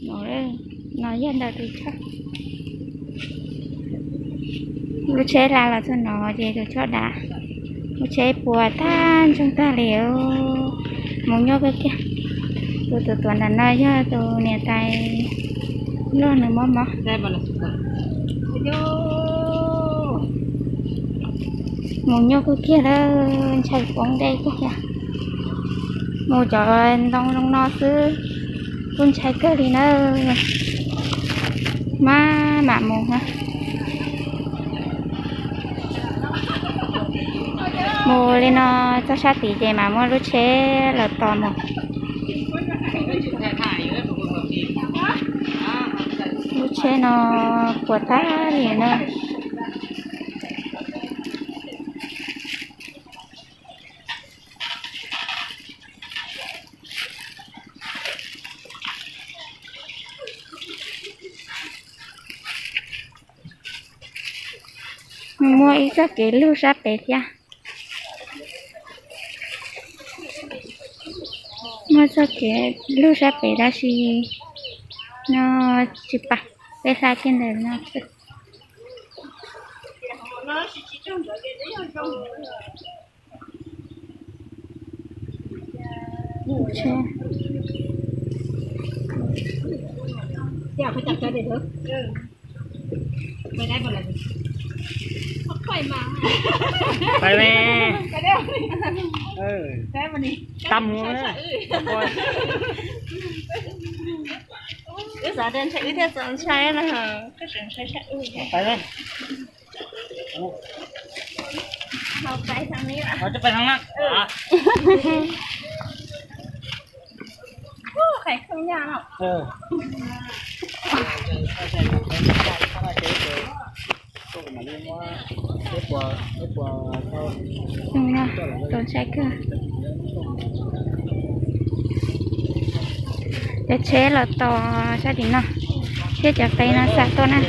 No yog ntawm tus choj, lub tsheb hla los txog no ces tus choj dav, lub tsheb puas tag ntsoog tag li. Mus nyuaj kawg kiag. Tus tuav tuav ntawm no yog tus niam tais luag nws mob mob. Mus nyuaj kawg kiag lawm, ntshai poob dej kawg thiab. Mus cov ntoo zoo no xwb kuj ntshai kawg li na. Maj mam mus na. Mus li no txog sab tid ces mam muab lub tsheb los tos mus. Lub tsheb no puas tag li na. Muaj ib txoj kev lug sab pem thiab. Muaj txoj kev lug sab pem tab sis no tsis pab, peb hla kiag ntawm no. Wb xav tias ntshai wb thiaj txaus ntshai no. Wb tseem ntshai ntshai wb. Txaus ntshai kawg. Cov tsheb los tos sab tim no thiab cov qe no xa tuaj na.